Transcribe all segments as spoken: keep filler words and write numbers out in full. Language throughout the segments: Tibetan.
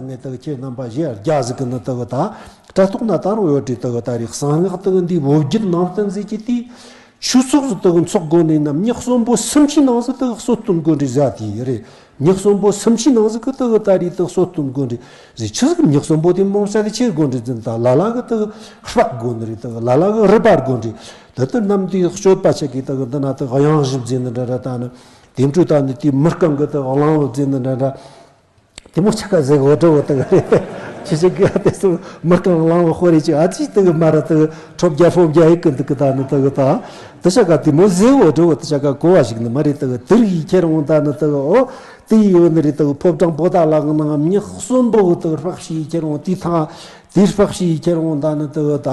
ངས་དག་ཁྱེད་རྣམ་པ་གཞས་རྒྱ་ཟིག་གི་ནི་དག་ད་སྐྲ་ཐོག་ན་ད་རུང་ཡོད་དྲི་དག་ད་རེས་གསང་སྔགས་དག་འདི་བོད་བརྒྱུད་ནང་བསྟན་ཟེར་གྱི་དེ། ཆོས་ཚོགས་སུ་དག་འཚོགས་དགོ་ནས་ན་མྱི་གསོན་པོ་སུམ་ཅུའི་ནང་སུ་དག་གསོད་གཏོང་དགོ་འདྲི་ཟ་དེ་རེད། མྱི་གསོན་པོ་སུམ་ཅུའི་ནང་སུ་གི་དག་ད་རེས་དག་གསོད་གཏོང་དགོ་འདྲི་ཟེར། ཆི་ཟིག་མྱི་གསོན་པོ་དེ་མོ་ས་དེ་ཆེ་དགོ་འདྲི་ཟིན་ད་ལ་ལ་གི་དག་སྤག་དགོ་ནི་རེད། དག་ལ་ལ་གི་རི་པར་དགོ་འདྲི། དེ་ལྟར་རྣམས་དེའི་སྤྱོད་པ་ཆེ་གི་དག་འདི་ན་དག་གཡང་གཞི་བརྫིས་ནི་འདྲ་འདྲ། ད་ནི་དེ་འཕྲོས་ད་ནི་དེའི་མི་རྐང་གི་དག་གླང་བུ་བརྫིས་ནི་འདྲ་འདྲ། དེ་མོ་ཆ་ག་ཟེར་འོ་འདྲ་བོ་དག་རེད། ཁྱེད་ཅག་གི་དེ་སུ་མི་རྐང་གླང་བུ་ཧོ་རེ་ཅིག་ཨ་ཙི་དག་མ་ར་དག་ཁྲོ་བརྒྱ་ཕོ་བརྒྱ་ཡི་ཀུན་དག་གི་ད་ནི་དག་ད། དེ་ཆ་ག་དེ་མོ་ཟེར་འོ་འདྲ་བོ་དེ་ཆ་ག་གོ་བ་ཞིག་ནི་མ་རེད། དག་དེ་རིགས་ཡི་ཁྱེར་འོང་ད་ནི་དག་འོ་དེ་ཡི་ཡོད་ནི་རེད། དག་ཕོ་བྲང་པོ་ཏ་ལ་གི་ནང་མྱི་གསོན་པོ་གི་དག་སྤག་ཤི་ཡི་ཁྱེར་འོང་དེ་ཐང་དེ་སྤག་ཤི་ཡི་ཁྱེར་འོང་ད་ནི་དག་ད།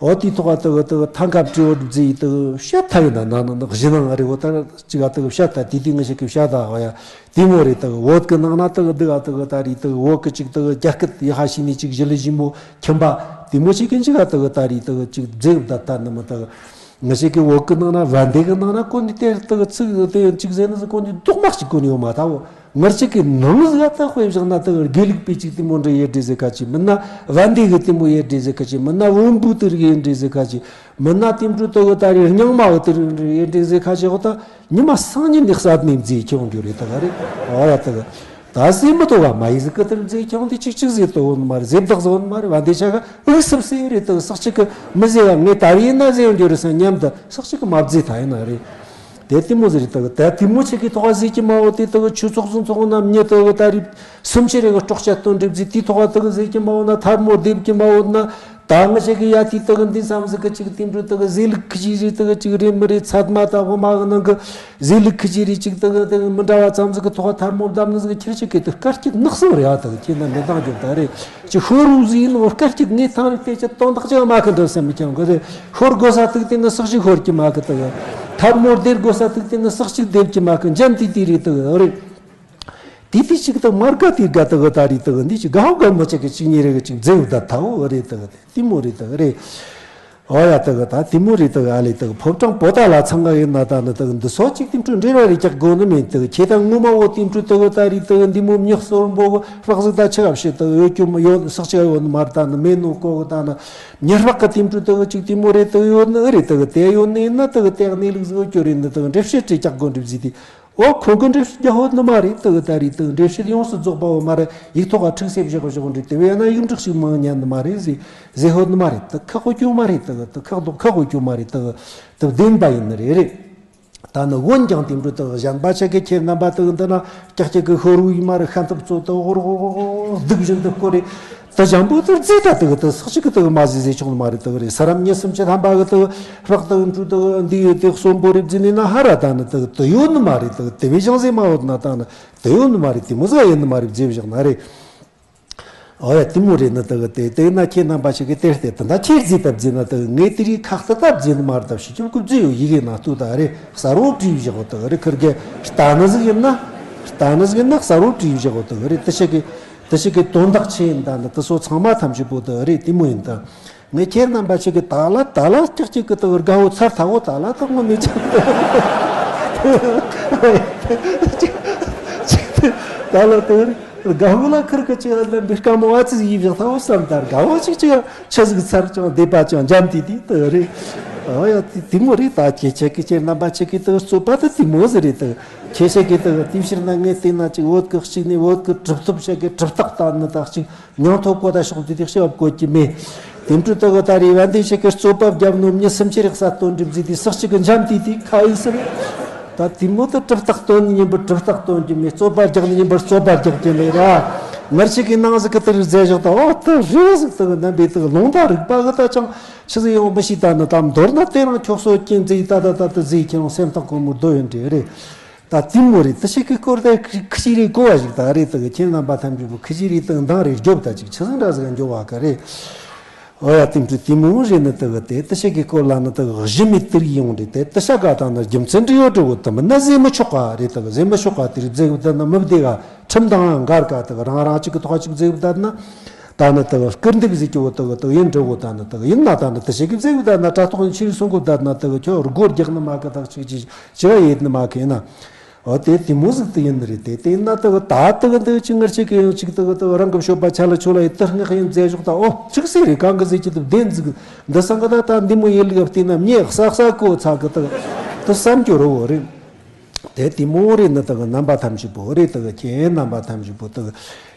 འོ་དེའི་ཐོག་ལ་དག་དག་ཐང་ཁ་བྲིས་འོ་བརྫིས་ཡི་དག་བཤད་ཐ་ཡིན་ན་ན་ན་ན་གཞི་ནང་རེད། འོ་ད་ཅིག་ག་དག་བཤད་ཐ་དེ་དེ་ངི་ཞིག་གི་བཤད་ཐ་འོ་ཡ་དེ་མོ་རེད། དག་བོད་གི་ནང་ན་དག་དག་དག་ད་རེད། དག་བོད་གི་ཅིག་དག་རྒྱ་སྐད་ཡི་ཧ་ཤི་ནི་ཅིག་ཞི་ལི་ཞི་མོ་ཁྱིམ་པ་དེ་མོ་ཞིག་གི་ཅིག་ག་དག་ད་རེད། དག་ཅིག་རྫས་ད་ད་ནི་མི་དག་ངི་ཞིག་གི་བོད་གི་ནང་ན་བན་དེ་གི་ནང་ན་གོ་ནི་དེ་དག་ཚིག་དེ་ཅིག་ཟེར་ནི་ཟིག་གོ་ནི་རྡོག་མ་ཞིག་གོ་ནི་ཡོད་མ་ཐལ། ངར་ཅིག་གི་ནང་ཟིག་ད་དཔེ་བཞག་ན་དག་དགེ་ལུགས་པའི་ཅིག་དེ་མོ་འདྲ་ཡེ་འདྲི་ཟེར་ཁ་ཅིག་མིན་ན། བན་དེ་གི་དེ་མོ་ཡེ་འདྲི་ཟེར་ཁ་ཅིག་མིན་ན། བོན་པོ་དེ་རིགས་ཡེ་འདྲི་ཟེར་ཁ་ཅིག་མིན་ན། དེ་འཕྲོ་དག་ད་རེས་རྙིང་མ་བོ་དེ་རིགས་ཡེ་འདྲི་ཟེར་ཁ་ཅིག་འོ་ད་ཉི་མ་སང་ཉིན་ནས་གསར་ནས་མཛེས་ཁྱོང་རྒྱུ་རེད། དག་རེད། ཨ་ཡ་དག་ད་སེ་མི་དོ་བ་མ་ཡི་ཟིག་གི་དེར་མཛེས་ཁྱོང་དེ་ཅིག་ཅིག་ཟེར་དོ་བོ་ནི་མ་རེད། ཟེར་བདག་ཟོ་ནི་མ་རེད། བན་དེ་ཆ་ག་འུག་སུབ་སེ་རེད། དག་སག་ཅིག་གི་མི་ཟེར་བ་ངས་ད་རེས་ན་ཟེར་རྒྱུ་རེད་ས་མཉམ་དུ་སག་ཅིག་གི་མ་བརྫིས་ཐ་ཡིན་ན་རེད། དེ་ལྟད་མོ་ཟེར་དག་ད་ལྟད་མོ་ཆེ་གི་ཐོག་ཟེར་གྱི་མ་འོ་དེ་དག་ཆོས་ཚོགས་སུ་ཚོགས་ན་མྱི་དག་ད་རེས་སུམ་ཆེ་རེ་གི་སྲོག་ཆད་སྟོན་འགྲིབ་ཟིག་དེའི་ཐོག་དག་ཟེར་གྱི་མ་འོ་ན། ཐལ་མོ་རྡེབ་ཀྱི་མ་འོ་ན། ད་ང་ཆེ་གི་ཡ་དེ་དག་འདི་ཙམ་ཟིག་གི་ཅིག་དེ་འདྲ་དག་ཟས་ལུགས་ཁི་ཅི་རེ་དག་ཅིག་རེད་མི་རེད། ཚད་མ་དང་དབུ་མ་གི་ནང་གི་ཟས་ལུགས་ཁི་ཅི་རེ་ཅིག་དག་དག་མི་འདྲ་བ་ཙམ་ཟིག་གི་ཐོག་ཐལ་མོ་བརྡབ་ནི་ཟིག་ཁྱེར་ཅིག་གི་དག་སྐར་སྐྱིད་ནག་སོང་རེད། ཨ་དག་ཁྱེད་ན་མི་འདང་རྒྱུ་ད་རེད། ཅི་ཤོར་རུ་ཟིན་ནོ་སྐར་གཅིག་ངས་ཐང་རིག་དེ་ཅི་དོན་དག་ཅི་མ་གི་འདྲ་སེམས་མི་ཁྱང་གི་རེད། ཤོར་དགོས་ས་ཐུག་དེ་ནི་སག་ཅིག་ཤོར་གྱི་མ་གི་དག་ཐབ་མོ་སྡེར་དགོས་ས་ཐུག་དེ་ནི་སག་ཅིག་སྡེབ་ཀྱི་མ་གི་འཇམ་དེ་དེ་རེད་དག་རེད། དེ་དེ་ཅིག་དག་མར་ག་དེ་ག་དག་ད་རེད་དག་འདི་ཅི་ག་ཧོ་ག་མོ་ཅག་གི་ཅིག་ཉེ་རེ་གི་ཅིག་མཛེས་བུ་ད་ཐའོ་རེད་དག་དེ་མོ་རེད་དག་རེད། ཨོ་ཡ་དག་ད་དེ་མོ་རེད་དག་ཨ་ལེ་དག་ཕོ་བྲང་པོ་ཏ་ལ་ཚང་ག་ཡིན་ན་ད་ནི་དག་འདི་སོ་གཅིག་དེ་འཕྲོ་འབྲེལ་བ་རེ་རྒྱག་དགོས་ནི་མིན་དག་ཁྱེད་ད་ངོ་མ་བོ་དེ་འཕྲོ་དག་ད་རེད་དག་འདི་མོ་མྱི་གསོན་པོ་གི་སྤག་ཟིག་ད་ཆི་ག་བཤད་དག་ཡོད་རྒྱུ་མི་ཡོད་ནི་སག་ཆི་ག་ཡོད་ནི་མ་རེད། ད་ནི་མེད་ནོ་ཀོ་གི་ད་ནི་མྱི་སྤག་གི་དེ་འཕྲོ་དག་གཅིག་དེ་མོ་རེད་དག་ཡོད་ནི་ཨེ་རེད་དག་དེ་ཡོད་ནི་ཡིན་ན་དག་དེ་གནས་ལུགས་ཟིག་ཡོད་རྒྱུ་རེད། འདི་དག་འགྲེལ་བཤད་རེ་རྒྱག་དགོས་འགྲིག་ཟིག་དེ། ཨོ་ཁོང་གི་འགྲེལ་བཤད་རྒྱག་ཧོད་ནི་མ་རེད་དག་ད་རེད་དག་འགྲེལ་བཤད་ཡོངས་སུ་རྫོགས་པ་བོ་མ་རེད། ཡིག་ཐོག་ག་ཁྲིག་སེ་བཞག་བཞག་འདྲི་དེ་བས་ན་ཡིག་འབྲག་ཞིག་མང་ཉན་ནི་མ་རེད་ཟེ་ཟེ་ཧོད་ནི་མ་རེད། དག་ཁག་པོ་ཀྱང་མ་རེད་དག་དག་ཁག་དོག་ཁག་པོ་ཀྱང་མ་རེད། དག་དག་བདེན་པ་ཡིན་ནི་རེད་རེད། ད་ནི་འོན་ཀྱང་དེ་འཕྲོ་དག་གཞན་པ་ཆ་གི་ཁྱེད་རྣམ་པ་དག་འདི་ན་ཀྱག་ཀྱག་གི་ཤོར་བུ་ཡིན་མ་རེད། ཤ་འཐབ་ཚོ་དག་ཧོར་ཧོར་སྡུག་བཞིན་དུ་བསྐོར་རེད། ད་ཞང་པོ་དེར་རྫས་ད་དག་དག་སག་ཅིག་གི་དག་མ་ཟིག་ཟེ་ཆོག་ནི་མ་རེད་དག་རེད། ས་རབ་མྱི་སུམ་ཅུ་ཐམ་པ་གི་དག་སྤག་དག་འཕྲུ་དག་འདི་ཡོད་དེ་གསོན་པོ་རེད་བརྫིས་ནས་ན་ཧ་ར་ད་ནི་དག་དུ་ཡོད་ནི་མ་རེད། དག་དེ་བས་ཞང་ཟེ་མ་ཡོད་ན་ད་ནི་དུ་ཡོད་ནི་མ་རེད། དེ་མོ་ཟིག་ཡོད་ནི་མ་རེད་བརྫིས་བཞག་ན་རེད། ཨོ་ཡ་དེ་མོ་རེད་ནི་དག་དེ་དེ་ན་ཁྱེད་རྣམ་པ་ཞིག་གི་དེར་དེ་ད་ད་ཁྱེད་རྫས་ད་བརྫིས་ན་དག་ངས་དེ་རིགས་ཁག་ཏུ་ད་བརྫིས་ནི་མ་རེད། ད་ཕྱི་ཁྱོད་ཀུ་བརྫིས་ཡོད་ཡི་གེ་ན་ལྟོས་ད་རེད། གསར་བོ་བྲིས་བཞག་དག་རེད། ཁིར་གི་ལྟ་ནི་ཟིག་ཡིན་ན་ལྟ་ནི་ཟིག་ཡིན་ན་གསར་བོ་བྲིས་བཞག་དག་རེད། དེ་ཞིག་གི་དེ་ཞིག་གི་དོན་དག་ཆེ་ཡིན་ད་ནི་དེ་ཚོ་ཚང་མ་ཐམས་ཅད་པོ་དེ་རེད། དེ་མོ་ཡིན་ད། ངས་ཁྱེད་རྣམ་པ་ཞིག་གི་ད་ལ་ད་ལ་ཀྱག་ཀྱག་གི་དེ་དགའ་བོ་ཚར་ཐག་བོ་ད་ལ་ཐག་ངོ་མི་ཆག་ད་ལ་དེ་དགའ་བོ་ལ་ཁིར་གི་ཅི་ལ་འབི་དཀའ་མོ་བ་ཙི་ཡིབ་བཞག་ཐག་བོ་བསམ་ད་དགའ་བོ་ཞིག་ཅི་ཆི་ཟིག་ཚར་ཅང་བདེ་པ་ཅང་འཇམ་དེ་དེ་དེ་རེད། ཨ་ཡ་དེ་དེ་མོ་རེད། ད་ཁྱེད་ཆ་གི་ཁྱེད་རྣམ་པ་ཞིག་གི་དེ་རྩོད་པ་དེ་དེ་མོ་ཟིག་རེད་དེ། ཁྱེད་ཆ་གི་དེ་དེ་ཕྱིར་ན་ངས་བལྟས་ན་ཅིག་བོད་གི་གཅིག་ནས་བོད་གི་གྲུབ་ཐོབ་ཆ་གི་གྲུབ་རྟགས་ལྟ་ནི་དག་ཅིག་མྱང་ཐོ་བཀོད་ད་ཤོག་དེ་དེ་ཤེས་བབ་བཀོད་ཀྱི་མེད། དེ་འཕྲོ་དག་ད་རེས་བན་དེ་ཆ་གི་རྩོད་པ་བརྒྱབ་ནོ་མྱི་སུམ་ཅུ་རེ་གསར་གཏོད་འགྲིབ་ཟིག་དེ་སག་ཅིག་གི་འཇམ་དེ་དེ་ཁ་ཨིག་སི་རེད། ད་དེ་མོ་དེ་གྲུབ་རྟགས་སྟོན་ནི་ཡིན་པར་གྲུབ་རྟགས་སྟོན་གྱི་མེད། རྩོད་པ་རྒྱག་ནི་ཡིན་པར་རྩོད་པ་རྒྱག་གི་མེད་ར། ངར་ཆ་གི་ནང་ཟིག་གི་དེ་རིགས་མཛད་བཞག་ད་ཨོ་དེ་རེད་ཟིག་དེ་གི་རྣམ་པའི་དེ་གི་ལུང་དང་རིགས་པ་གི་ད་ཅང་ཆི་ཟིག་ཡོང་མི་ཤེས། ད་ནི་ད་མདོར་ན་དེ་རང་ཁྱོད་སོ་ཀྱིན་ཟིག་ད་ད་ད་དེ་ཟིག་ཁྱེད་རང་སེམས་ཐག་གོ་མོ་རྡོ་ཡོད་འདྲ་རེད། ད་དེ་མོ་རེད། དེ་ཞིག་གི་སྐོར་དེ་ཁི་ཅི་རེད་གོ་བ་ཞིག་ད་རེད། དེ་གི་ཁྱེད་རྣམ་པ་ཐམས་ཅད་པོ་ཁི་ཅི་རེད་དེ་འདང་རེ་རྒྱོབ་ད་ཅིག་ཆི་ཟིག་འདྲ་ཟིག་འགྱོ་བ་ག་རེད། ཨོ་ཡ་དེ་འདྲ་དེ་མོ་རེད་ནི་དེ་གི་དེ་དེ་ཞིག་གི་སྐོར་ལ་ནི་དེ་གི་གཞི་མེད་དེ་རིགས་ཡོང་རེད། དེ་དེ་ཤ་ག་དང་ནི་རྒྱུ་མཚན་འདྲི་ཡོད་འགྲོ་གི་དེ་མིན་ན་ཟེར་མི་ཆོག་ག་རེད། དེ་གི་ཟེར་མི་ཆོག་ག་དེ་རིགས་མཛད་གི་ད་ནི་མི་བདེ་ག་ཁྲིམས་དང་འགལ་ག་དེ་གི་རང་རང་གཅིག་གི་ཐོག་གཅིག་མཛད་གི་ད་ནི། ད་ནི་དེ་གི་སྐུར་འདེབས་ཟེར་གྱི་བོ་དེ་གི་དེ་གི་ཡིན་འགྲོ་གོ་ད་ནི་དེ་གི་ཡིན་ན་ད་ནི་དེ་ཞིག་གི་མཛད་གི་ད་ན་དྲ་ཐོག་ནས་ཆི་རིགས་སོང་གོ་ད་ན་དེ་གི་ཁྱོད་སྒོ་རྒྱག་ནི་མ་གི་ད་ཅིག་ཅིག་ཅི་བ་ཡེད་ནི་མ་གི་ཡིན་ན། ཨོ་དེ་དེ་མོ་ཟིག་དེ་ཡིན་ནི་རེད། དེ་དེ་ཡིན་ན་དེ་གི་ད་དེ་གི་འདི་ཅི་ངར་ཅིག་གི་ཡང་ཅིག་དེ་གི་དེ་གི་རང་གི་སྤྱོད་པ་ཆ་ལ་ཆོ་ལ་ཡི་དེ་སྔགས་ཡིན་མཛད་ཞོག་ད་ཨོ་ཅིག་སེ་རེད། གང་གི་ཟིག་ཅི་དེ་བདེན་ཟིག་འདི་སང་གི་ད་ད་འདི་མོ་ཡི་ལི་ག་བལྟས་ན་མྱེ་ས་ས་གོ་ཚ་གི་དེ་གི་དེ་བསམ་རྒྱུ་རོ་བོ་རེད། དེ་དེ་མོ་རེད་ནི་དེ་གི་རྣམ་པ་ཐམས་ཅད་པོ་རེད། དེ་གི་ཁྱེད་རྣམ་པ་ཐམས་ཅད་པོ་དེ་གི་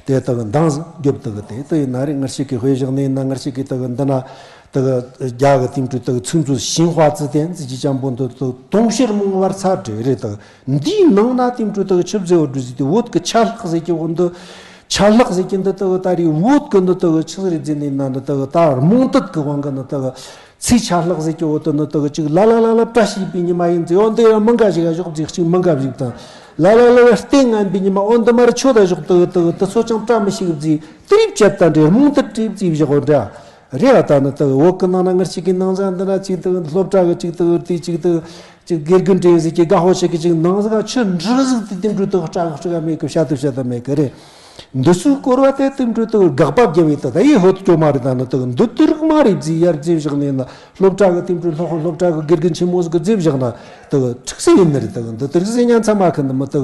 དེ་དེ་གི་འདང་ཟིག་རྒྱོབ། དེ་གི་དེ་དེ་ཡིན་ན་རེད། ངར་ཅིག་གི་དཔེ་བཞག་ནི་ཡིན་ན་ངར་ཅིག་གི་དེ་གི་འདི་ན། དེ་གི་རྒྱ་གི་དེང་དུས་དེ་གི་ཚིག་མཛོད་ཞིན་ཧྭ་ཙི་ཏན་ཟེར་གྱི་ཅང་པོ་འདི་དེ་དུང་ཕྱུར་མང་བར་ཚར་བྲིས་རེད། དེ་གི་འདིའི་ནང་ན་དེང་དུས་དེ་གི་ཆི་ཟེར་བ་འདྲ་ཟིག་དེ་བོད་གི་ཆད་ལྷག་ཟེར་གྱི་འོ་འདི། ཆད་ལྷག་ཟེར་གྱི་འདི་དེ་གི་ད་རེས་བོད་གི་འདི་དེ་གི་ཆི་ཟིག་རེད་ཟེར་ནས་ན་འདི་དེ་གི་ད་རྨོངས་དད་གི་དབང་གིས་ནི་དེ་གི་ཚེ་ཆད་ལྷག་ཟེར་གྱི་འོ་དེ་ནི་དེ་གི་ཅིག་ལ་ལ་ལ་ལ་བཀྲ་ཤིས་པའི་ཉི་མ་ཡིན་ཟེར། འོ་འདི་ཡང་མི་འགའ་ཞིག་ག་ཞོག་ཟིག་ཅིག་མི་འགའ་ཞིག་དང་། ལ་ལ་ལ་ལ་ལྟས་ངན་པའི་ཉི་མ་འོ་འདི་མར་ཆོད་ད་ཞོག་དེ་གི་དེ་གི་དེ་ཚོ་ཅང་བཀྲ་མི་ཤིས་ཟིག་དེ་རེད་བྱས་ད་འདྲ་རྨོངས་དད་བྲིས་བྲིས་བཞག་འོ་འདྲ། རེད་ཨ། ད་ནི་དེ་བོད་ཀྱི་ནང་ན་ངར་ཅིག་གི་ནང་ཟིག་འདི་ན་ཅིག་དེ་སློབ་གྲྭ་གི་ཅིག་དེ་དེ་ཅིག་དེ་ཅིག་དགེ་རྒན་འདྲ་ཟིག་གི་དགའ་པོ་ཞིག་གི་ཅིག་ནང་ཟིག་ཆུ་འབྲུ་ཟིག་དེ་དེ་འབྲུ་དེ་སྐྲག་སྐྲག་མེད་གི་བཤད་དུ་བཤད་ད་མེད་གི་རེད། འདི་ཚོའི་སྐོར་བ་དེ་དེ་འབྲུ་དེ་དགག་པ་བརྒྱབ་བས་ད་ད་ཡི་ཧོད་སྐྱོ་མ་རེད། ད་ནི་དེ་འདི་དེ་རིགས་མ་རེད་ཟིག་ཡར་བརྗེ་བཞག་ནས་ན་སློབ་གྲྭ་གི་དེ་འབྲུ་སློབ་སློབ་གྲྭ་གི་དགེ་རྒན་ཆེན་མོ་ཟིག་གི་བརྗེ་བཞག་ན་དེ་འཁྲུག་སེ་ཡིན་ནི་རེད། དེ་འདི་དེ་རིགས་ཟིག་ཉན་ཚ་མ་གི་འདི་མི་དེ་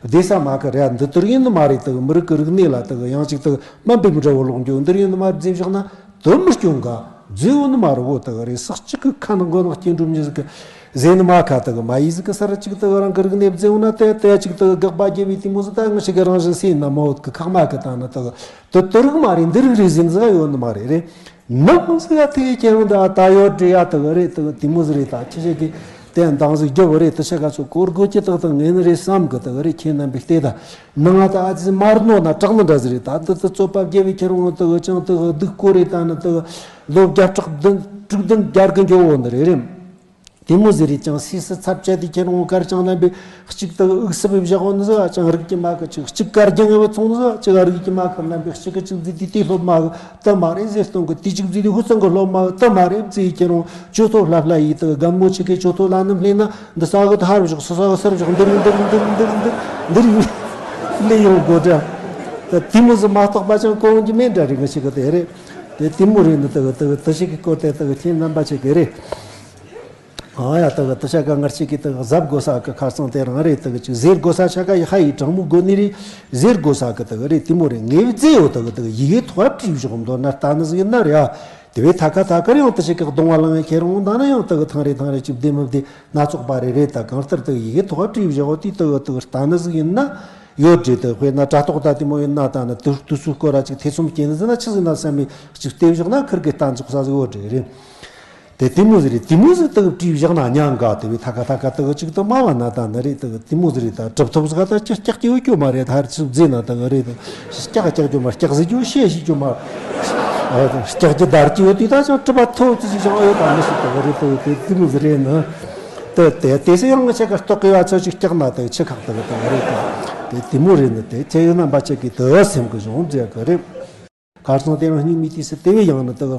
བདེ་ས་མ་གི་རེད། འདི་དེ་རིགས་ཡིན་ནི་མ་རེད། དེ་མི་རིགས་གི་རིག་གནས་ལ་དེ་ཡང་ཅིག་དེ་དམའ་འབེབས་འདྲ་བོ་ལོག་འགྱོ་འདིར་ཡིན་ནི་མ་རེད། བརྗེ་བཞག་ན། དོན་མི་སྐྱོན་ག་རྫས་འོ་ནི་མ་རུ་འོ་དག་རེ་སག་གཅིག་གི་ཁ་ནང་མགོ་ནང་སྐྱེ་འགྲོ་མྱི་ཟིག་གི་ཟས་ནི་མ་ཁ་དག་མ་ཡི་ཟིག་གི་སར་གཅིག་དག་རང་གི་རིག་གནས་བརྫས་འོ་ན་དེ་དེ་གཅིག་དག་དགག་པ་རྒྱབ་པའི་དེ་མོ་ཟིག་ད་ངི་ཞིག་གི་རང་བཞིན་སེ་ན་མོ་གི་ཁག་མ་གི་ད་ནི་དག་དེ་དོ་རིག་མ་རེད། འདི་རིག་རེད་ཟིན་ཟིག་ཡོད་ནི་མ་རེད། རེད་ནང་ཟིག་ཡ་དེ་ཁྱེད་རང་ད་ད་ཡོད་འདྲེ་ཡ་དག་རེད། དག་དེ་མོ་ཟིག་རེད། ད་ཁྱི་ཞིག་གི་དེ་འདང་ཟིག་རྒྱོབ་རེད། དེ་ཆ་ག་ཚོད་གོར་གོ་ཁྱི་དག་དག་ངན་ནི་རེད་བསམ་གི་དག་རེད། ཁྱེད་རྣམ་པའི་ལྟས་ད། ནང་ང་ད་ཨ་ཙི་མར་ནོ་ན་དྲག་ནི་འདྲ་ཟིག་རེད། ད་འདི་ད་རྩོད་པ་བརྒྱབ་པའི་ཁྱེད་རང་དེ་གི་ཅང་དེ་གི་སྡུག་གོ་རེད། ད་ནི་དེ་གི་ལོ་བརྒྱ་ཕྲག་བདུན་དྲུག་བདུན་བརྒྱ་གི་འགྱོ་འོ་ནི་རེད། རེད་དེ་མོ་ཟིག་རེད། ཅང་སིས་སི་ཚབ་བྱས་ཏེ་ཁྱེད་རང་གར་ཅང་རྣམ་པའི་གཅིག་དེ་གི་དབུགས་སུབ་བཞག་འོ་ནི་ཟིག་ཅང་རིག་གི་མ་གི་ཅིག་གཅིག་གར་རྒྱང་ངེ་བ་ཚོང་ནི་ཟིག་ཅིག་རིག་གི་མ་གི་རྣམ་པའི་གཅིག་གི་གཅིག་ཟིག་དེ་དེ་སློབ་མ་གི་དེ་མ་རེད་ཟེར་སྟོང་གི་དེ་གཅིག་ཟིག་དེ་ཧུ་ཚང་གི་སློབ་མ་གི་དེ་མ་རེད་ཟེར། ཁྱེད་རང་ཇོ་ཐོ་ལྷབ་ལྷ་ཡིས་དེ་གི་རྒན་མོ་ཆེ་གི་ཇོ་ཐོ་ལ་ནི་སླེབས་ན། འདི་ས་གི་ཐར་བཞག་ས་ས་གི་སར་བཞག་འདིར་འདིར་འདིར་འདིར་འདིར་འདིར་ལས་ཡོང་དགོས་འདྲ། ད་དེ་མོ་ཟིག་མ་གཏོགས་པ་ཅང་གོ་འོང་གི་མེད་འདྲ་རེད། ང་ཞིག་གི་དེ་རེད། དེ་དེ་མོ་རེད་ནི་དེ་གི་དེ་གི་དེ་ཞིག་གི་སྐོར་དེ་དེ་གི་ཁྱེད་རྣམ་པ་ཆེ་གི་རེད། ཨ་ཡ་དེ་གི་དེ་ཆ་ག་ངར་ཅིག་གི་དེ་གི་གཟབ་དགོས་ས་གི་ཁ་སང་དེ་རང་རེད། དེ་གི་ཅིག་ཟེར་དགོས་ས་ཆ་ག་ཡི་ཧ་ཡི་དྲང་མོ་དགོས་ནི་རེད། ཟེར་དགོས་ས་གི་དེ་གི་རེད། དེ་མོ་རེད། ངས་བརྫེ་ཡོད་དེ་གི་དེ་གི་ཡི་གེ་ཐོག་བྲིས་བཞག་མདོར་ན་ལྟ་ནི་ཟིག་ཡིན་ན་རེད་ཨ། དེ་བས་ཐ་ཀ་ཐ་ཀར་ཡང་དེ་ཞིག་གི་གདོང་བ་ལངས་ཁྱེད་རང་ད་ནི་ཡང་དེ་གི་ཐང་རེ་ཐང་རེ་ཅིག་བདེ་མི་བདེ་སྣ་ཚོགས་པ་རེ་རེད། ད་གང་ལྟར་དེ་གི་ཡི་གེ་ཐོག་བྲིས་བཞག་འོ་དེ་དེ་གི་དེ་གི་ལྟ་ནི་ཟིག་ཡིན་ན་ཡོད་རེད། དེ་དཔེར་ན་དྲ་ཐོག་ད་དེ་མོ་ཡིན་ན་ད་ནི་དེ་དུས་ཚོད་སྐོར་ར་ཅིག་ཐེ་ཚོམ་སྐྱེ་ནི་ཟིག་ན་ཆི་ཟིག་ན་བསམ་མི་ཅིག་བལྟས་བཞག་ན་ཁིར་གི་ལྟ་འཇོག་ས་ཟིག་ཡོད་རེད། རེད། དེ་དེ་མོ་ཟིག་རེད། དེ་མོ་ཟིག་དག་བྲིས་བཞག་ན་ཉང་ག་དེ་བས་ཐ་ཀ་ཐ་ཀ་དག་ཅིག་ཏུ་མ་བ་ན་ད་ནི་རེད། དག་དེ་མོ་ཟིག་རེད། ད་གྲུབ་ཐོབ་ཟིག་ད་ཅི་སྐྱག་ཅི་ཡོད་ཀྱོ་མ་རེད། ད་ཧར་ཚིག་རྫས་ན་དག་རེད། སྐྱག་སྐྱག་ཀྱོ་མ་སྐྱག་ཟིག་ཀྱོ་ཤེས་ཤིག་ཀྱོ་མ་སྐྱག་ཅི་དར་ཀྱི་ཡོད་དུས་ད་ཅང་གྲུབ་པ་ཐོབ་ཅི་ཞིག་ཅང་ཨེ་ད་མི་ཤིག་དག་རེད། དག་དེ་དེ་མོ་ཟིག་རེད་ན་དེ་དེ་དེ་སེ་ཡང་ང་ཆ་ག་རྟོག་གི་བ་ཚོ་ཅིག་སྐྱག་ན་དག་ཆི་ཁག་དག་དག་རེད། དེ་དེ་མོ་རེད་ན་དེ་ཁྱེད་ཡོད་རྣམ་པ་ཆེ་གི་དག་སེམས་གི་གཞུང་མཛད་གི་རེད། ཁར་སང་དེ་རང་སྙིང་མི་དེ་སེ་དེ་བས་ཡང་ན་དག